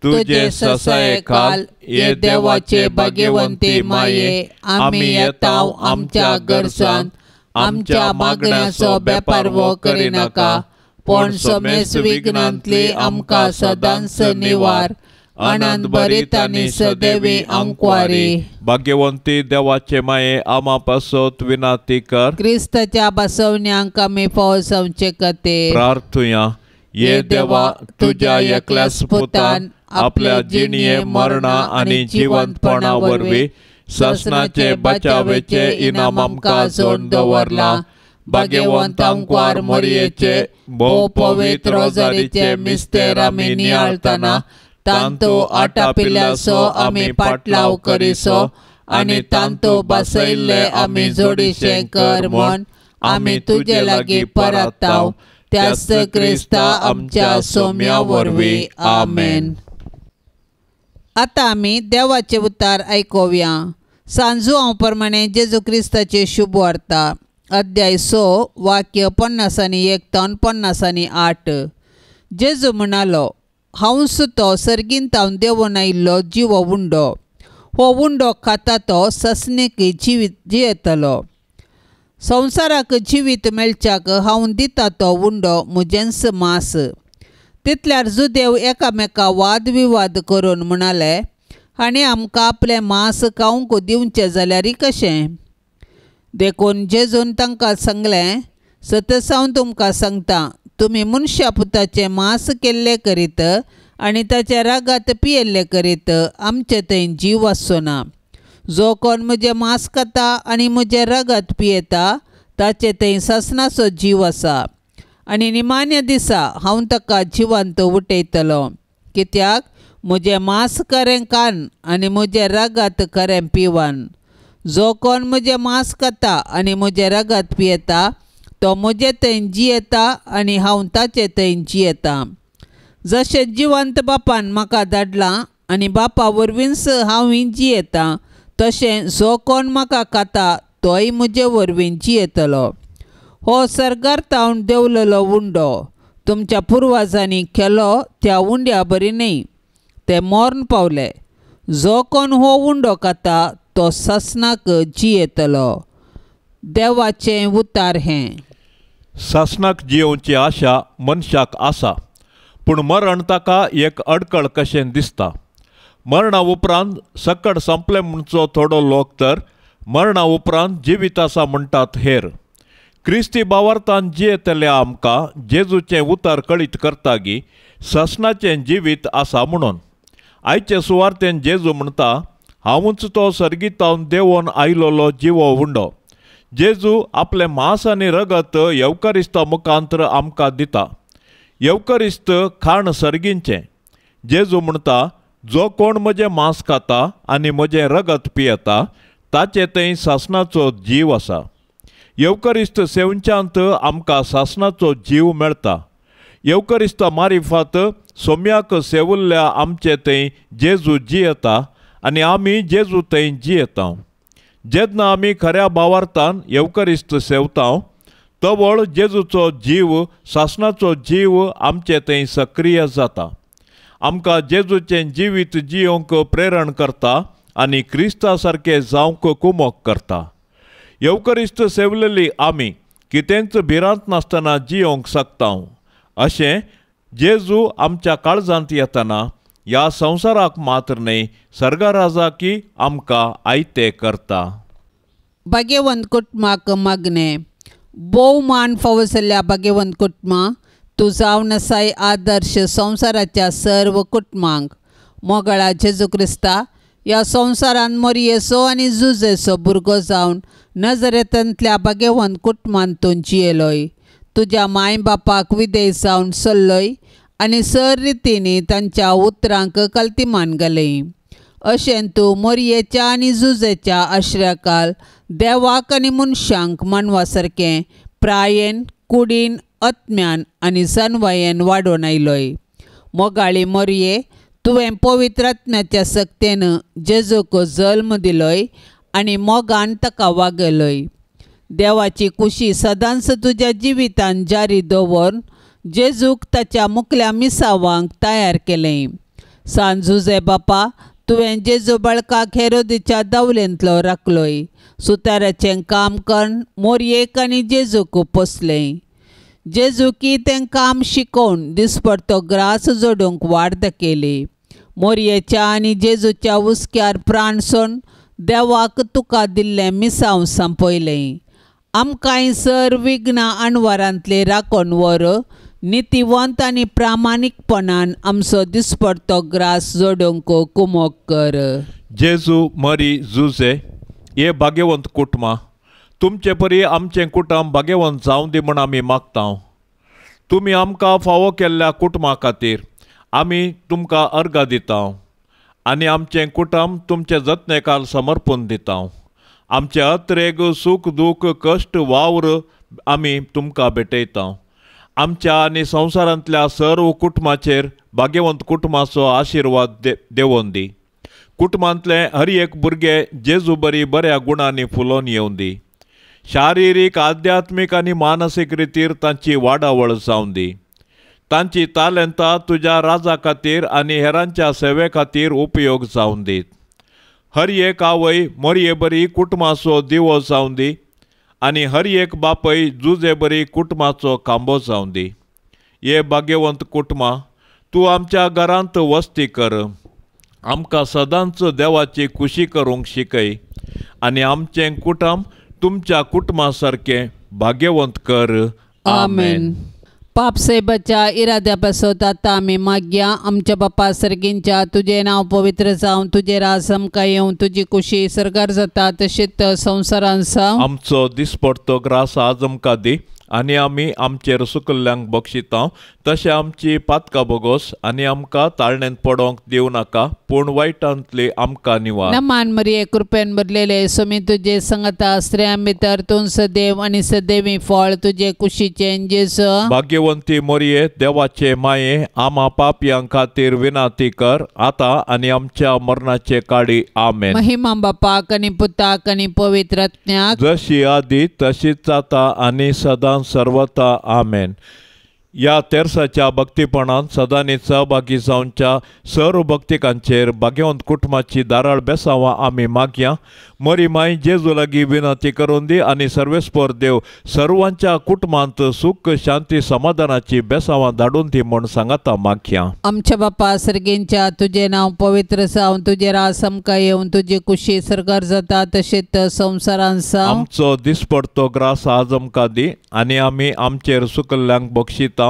तुझे ससाये खाल ये देवाचे भाग्यवंती माये आमी येताव आमच्या गरजान आमच्या मागण्याचो बेपारवो करिनाका पण समेस विघ्नांतली आमकां सदांच निवार। आनंद भरीत आनी सदैवी आंकवारी। भाग्यवंती देवाचे माये आमा पासत विनाती कर। क्रिस्ताच्या बसवण्यांक आमी फावो जावचे खातीर प्रार्थुया। ये देवा तुझ्या एकल्याच पुतान आपल्या जिणये मरणा आनी जिवंतपणा वरवीं सासणाचे बचावेचे इनाम आमकां जोडून दवरला। भाग्यवंत आंकवार मोरयेचे भोव पवित्र रोजारीचे मिस्तेर आमी नियाळतना तांतू आटापिल्ल्याचो आमी पाटलाव करिसो आनी तांतू बसयल्ले आमी जोडीशें कर म्हूण आमी तुजे लागीं परताव त्याच क्रिस्ता आमच्या सोम्या वरवीं आमेन। आतां आमी देवाचे उतार आयकुया। सांजू हांव प्रमाणे जेजू क्रिस्ताची शुभ वार्ता अध्याय 6 वाक्य 51 तावन 58। जेजू म्हणालो, हांवच तो सर्गीन तावन देंवून आयिल्लो जिवो उंडो। हो उंडो खाता तो ससनीक जिवीत जियेतलो। संवसाराक जिवीत मेळच्याक हांव दिता तो उंडो म्हजेंच मांस। तितल्यार जुदेव एकामेका वादविवाद करून म्हणाले, हाणें आमकां आपलें मांस खावंक दिवचें जाल्यार कशें? देखून जेजून तांकां सांगलें, सतस हांव तुमकां सांगता, तुमी मनशा पुताचें मांस केल्लें करीत आनी ताच्या रागात पियेल्लें करीत आमचे थंय जीव आसचो ना। जो कोण म्हजें मांस खाता आनी म्हजें रगत पियेता ताचे थंय सासणाचो जीव आसा आनी निमाण्या दिसा हांव ताका जिवंत उठयतलो। कित्याक म्हजें मांस खरें खान आनी म्हजें रगत खरें पिवन। जो कोण म्हजें मांस खाता आनी म्हजें रगत पियेता तो म्हजे थंय जियेता आनी हांव ताचे थंय जियेता। जशें जिवंत बापान म्हाका धाडलां आनी बापा वरवींच हांव जियेता तशें जो कोण म्हाका खाता तोय म्हजे वरवीं जियेतलो। हो सर्गार तावन देंवलेलो उंडो तुमच्या पुर्वाजांनी केलो त्या उंड्या बरी न्हय, ते मर्ण पावले. जो कोण हो उंडो खाता तो सासणाक जियेतलो. देवाचें उतार हें. सासणाक जियोवची आशा मनशाक आसा, पूण मरण ताका एक अडकळ कशें दिसता. मरणा उपरांत सकड संपलें म्हणचो थोडो लोक, तर मरणा उपरांत जिवीत आसा म्हणटात हेर. क्रिस्ती बावार्थान जियेतल्या आमकां जेजूचें उतर कळीत करता की सासणाचें जिवीत आसा म्हणून. आयचे सुवार्तेन जेजू म्हणटा, हांवूच तो सर्गीतावन देंवोन आयलोलो जिवो उंडो. जेजू आपलें मांस आनी रगत येवकारिस्ता मुखांतर आमकां दिता. येवकारिस्त खाण सर्गींचें. जेजू म्हणटा, जो कोण म्हजें मांस खाता आनी म्हजें रगत पियेता ताचे थंय सासणाचो जीव आसा. येवकारिस्त सेवच्यांत आमकां सासणाचो जीव मेळटा. येवकारिस्ता मारिफात सोम्याक सेवल्ल्या आमचे थंय जेजू जियेता आनी आमी जेजू थंय जियेता. जेन्ना आमी खऱ्या भावार्थान येवकारिस्त सेवता तवळ जेजूचो जीव, सासणाचो जीव आमचे थंय सक्रिय जाता. आमकां जेजूचें जिवीत जियोवंक प्रेरण करता आनी क्रिस्ता सारकें जावंक कुमोक करता. येवकारिस्त सेवलेली आमी कितेंच भिरांत नासतना जियोवंक शकता. अशें जेजू आमच्या काळजांत येतना ह्या संवसाराक मात्र न्हय सर्गराजाकी आमकां आयते करता. भाग्यवंत कुटुंबाक मागणें. भोवमान फावो जाल्ल्या भाग्यवंत कुटुंबा, तूं जावन आसाय आदर्श संवसाराच्या सर्व कुटुंबांक. मोगाळा जेजू क्रिस्ता, ह्या संवसारान मोरयेचो आनी जुजेचो भुरगो जावन नजरेंतल्या भाग्यवंत कुटुंबांत तूं जियेलोय. तुज्या माय बापाक विदेय जावन सल्लोय आनी सर रितींनी तांच्या उतरांक कल्तिमान घालय. अशें तूं मोरयेच्या आनी जुजेच्या आश्र्याकाल देवाक आनी मनशांक मानवा सारकें प्रायेन, कुडीन, आत्म्यान आनी जनवायेन वाडोवन आयलोय. मोगाळी मोरये, तुवें पवित्र आत्म्याच्या सक्तेन जेजूक जल्म दिलोय आनी मोगान ताका वागयलोय. देवाची कुशी सदांच तुज्या जिवितान जारी दवरून जेजूक ताच्या मुखल्या मिसावांक तयार केलें. सान जुजे बापा, तुवें जेजू बाळकाक हेरोदीच्या दावलेंतलो राखलोय. सुताराचें काम करून मोरयेक आनी जेजूक पोसलें. जेजूकी तें काम शिकोवन दिसपडतो ग्रास जोडूंक वाड दाखयली. मोरयेच्या आनी जेजूच्या हुस्क्यार प्राण सोडून देवाक तुका दिल्लें मिसांव संपयलें. आमकांय सर विघ्नां अणवारांतले राखून व्हर. नितिवंत आनी प्रामाणीकपणान आमचो दिसपडतो ग्रास जोडूंक कुमोक कर. जेजू, मरी, जुजे हे भाग्यवंत कुटुंबां, तुमचे परी आमचें कुटुंब भाग्यवंत जावं दी म्हूण आमी मागता. तुमी आमकां फावो केल्ल्या कुटुंबा खातीर आमी तुमकां अर्गां दिता आनी आमचें कुटुंब तुमचे जतनेकाल समर्पून दिता. आमचे अत्रेग, सूख दूख, कश्ट, वावर आमी तुमकां भेटयता. आमच्या आनी संवसारांतल्या सर्व कुटुंबाचेर भाग्यवंत कुटुंबाचो आशिर्वाद देंवोवन दी. कुटुंबांतलें हर एक भुरगें जेजू बरी बऱ्या गुणांनी फुलोवन येवन दी. शारिरीक, आध्यात्मीक आनी मानसीक रितीर तांची वाडावळ जावन दी. तांची तालेंतां तुज्या राजा खातीर आनी हेरांच्या सेवे खातीर उपयोग जावन दीत. हर एक आवय मोरये बरी कुटुंबाचो दिवो जावन दी आनी हर एक बापय जुजे बरी कुटुंबाचो खांबो जावन दी. हे भाग्यवंत कुटुंबां, तूं आमच्या घरांत वस्ती कर. आमकां सदांच देवाची खुशी करूंक शिकय आनी आमचें कुटुंब तुमच्या कुटुंबा सारकें भाग्यवंत कर. आमेन. पाप साहेबाच्या इराद्या पासत आतां आमी मागया. आमच्या बापा सर्गींच्या, तुजें नांव पवित्र जावं, तुजें राज आमकां येवं, तुजी कुशी सर्गार जाता तशीच संवसारान जावं. आमचो दिसपडतो ग्रास आज आमकां दी आनी आमी आमचेर सुकल्ल्यांक बक्षिता तशें आमची पातकां बोगोस आनी आमकां ताळणेंत पडोंक दिवं नाका पूण वायटांतली आमकां निवार. नमान मरिये कृपेन भरलेले स्वामी तुजे संगता स्त्रियां भितर तूं सदैव आनी सदैवी फळ तुजे कुशीचें जेजू. भाग्यवंती मोरये देवाचे माये आमा पापयां खातीर विनाती कर आतां आनी आमच्या मरणाचे काडी. आमेन. महिमा बापाक आनी पुताक आनी पवित्र आत्म्याक जशी आदी तशीच आतां आनी सदां सर्वता. आमेन. ह्या तेरसाच्या भक्तीपणान सदांनी सहभागी जावच्या सर्व भक्तिकांचेर भाग्यवंत कुटुंबाची धाराळ बेसावां आमी मागया. मरी माय जेजू लागीं विनंती करून दी आनी सर्वेस्पर देव सर्वांच्या कुटुंबांत सुख शांती समाधानाची बेसावां धाडून दी म्हूण सांगाता मागया. आमच्या बापा सर्गींच्या तुजें नांव पवित्र जावं, तुजें राज आमकां येवन, तुजी कुशी सरकार जाता तशेंच संवसारांत जावं. आमचो दिसपडतो ग्रास आज आमकां दी आनी आमी आमचेर सुकल्ल्यांक बक्षिता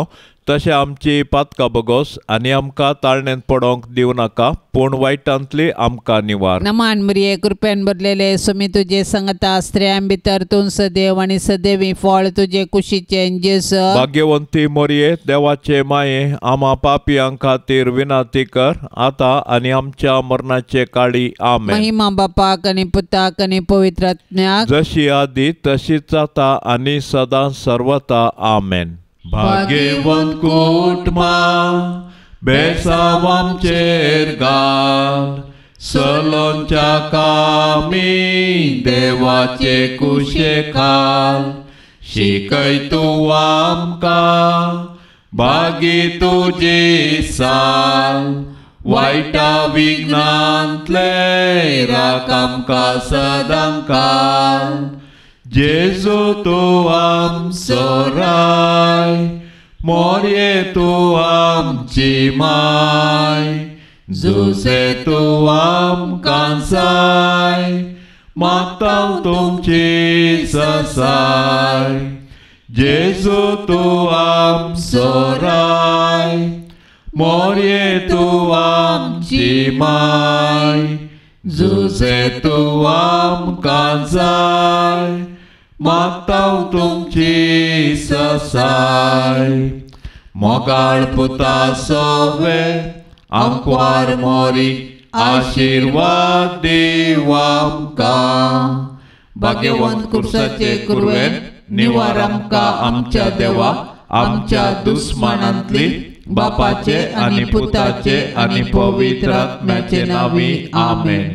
तशें आमची पातकां बोगोस आनी आमकां ताळणेंत पडोंक दिवं नाका पूण वायटांतली आमकां निवार. नमान मरिये कृपेन भरलेले स्वामी तुजे संगता स्त्रियां भितर तूं सदैव आनी सदैवी फळ तुजे कुशीचें जेजू. भाग्यवंती मोरये देवाचे माये आमा पापयां खातीर विनंती कर आतां आनी आमच्या मरणाचे काडी. आमेन. महिमा बापाक आनी पुताक आनी पवित्र आत्म्याक जशी आदी तशीच आतां आनी सदां सर्वता. आमेन. भाग्यवंत कुटुंबा बेसांव आमचेर घाल, सलोंच्या कामी देवाचे कुशे खाल, शिकय तूं आमकां भागी तुजी साल, वायटा विघ्नांतले राख आमकां सदां काल. जेजू तूं आमचो राय, मोरये तूं आमची माय, जुसे तूं आमकां जाय, मागता तुमची ससाय. जेजू तूं आमचो राय, मोरये तूं आमची माय, जुसे तूं आमकां जाय, मागता तुमची ससाय. मोगाळ पुता सोवे आमक्वार मोरी आशिर्वाद दीव आमकां. भाग्यवंत कुर्साचे कुरवेन निवार आमकां आमच्या देवा आमच्या दुस्मानांतली बापाचे आनी पुताचे आनी पवित्र आत्म्याचे नांवी. आमेन.